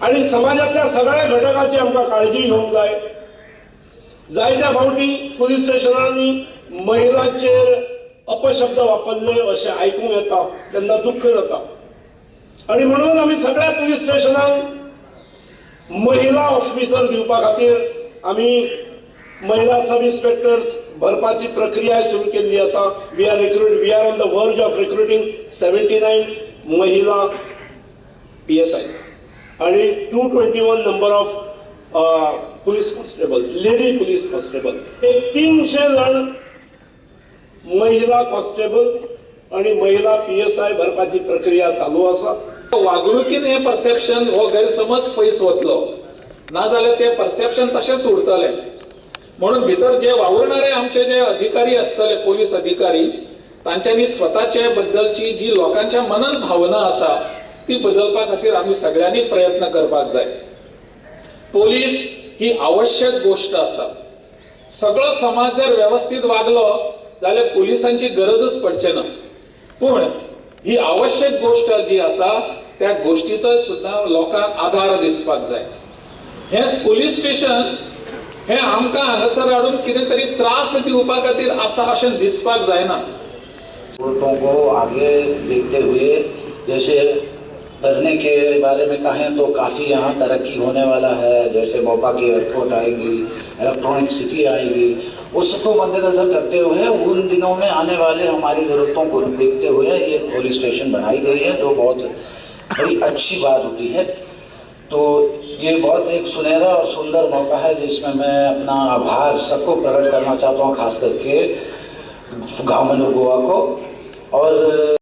आनी समाजांतल्या सगळ्या घटकांची आमकां काळजी घेवंक जाय. जायत्या फावटी पुलीस स्टेशनांनी महिलांचेर अपशब्द वापरले अशें आयकूंक येता तेन्ना दुख्ख जाता. आनी म्हणून आमी सगळ्या पुलीस स्टेशनांक महिला ऑफिसर दिवपा खातीर आमी महिला सब इन्स्पेक्टर्स भरपाची प्रक्रिया सुरू केल्ली आसा. We are on the verge of recruiting 79 महिला PSI आणि 221 number of police constables, lady police constable. एक 300 जण महिला कॉन्स्टेबल आणि महिला PSI भरपाची प्रक्रिया चालू आसा. वागणुकीन हे परसेप्शन हो गैरसमज पयस वतलो, नाजाल्यार ते परसेप्शन तशेंच उरतलें. म्हणून भितर जे वावुरणारे आमचे जे अधिकारी आसतले, पोलीस अधिकारी, तांच्यांनी स्वताचे बद्दलची जी लोकांच्या मनान भावना आसा ती बदलपा खातीर आमी सगळ्यांनी प्रयत्न करपाक जाय. पोलीस ही आवश्यक गोष्ट आसा. सगळो समाज जर व्यवस्थित वागलो जाल्यार पोलिसांची गरजच पडचे ना. पूण ही आवश्यक गोष्ट जी आसा त्या गोष्टीचो सुद्दां लोकांक आधार दिसपाक जाय. हें पोलीस स्टेशन हे आमकां हांगासर हाडून कितें तरी त्रास दिवपा खातीर आसा अशें दिसपाक जायना. औरतों को आगे देखते हुए जैसे करने के बारे में कहें तो काफ़ी यहाँ तरक्की होने वाला है. जैसे मोपा की एयरपोर्ट आएगी, इलेक्ट्रॉनिक सिटी आएगी, उसको मद्देनज़र करते हुए उन दिनों में आने वाले हमारी ज़रूरतों को देखते हुए ये पुलिस स्टेशन बनाई गई है, जो बहुत बड़ी अच्छी बात होती है. तो ये बहुत एक सुनहरा और सुंदर मौका है जिसमें मैं अपना आभार सबको प्रकट करना चाहता हूँ, खास करके गवर्नमेंट ऑफ गोवा को. और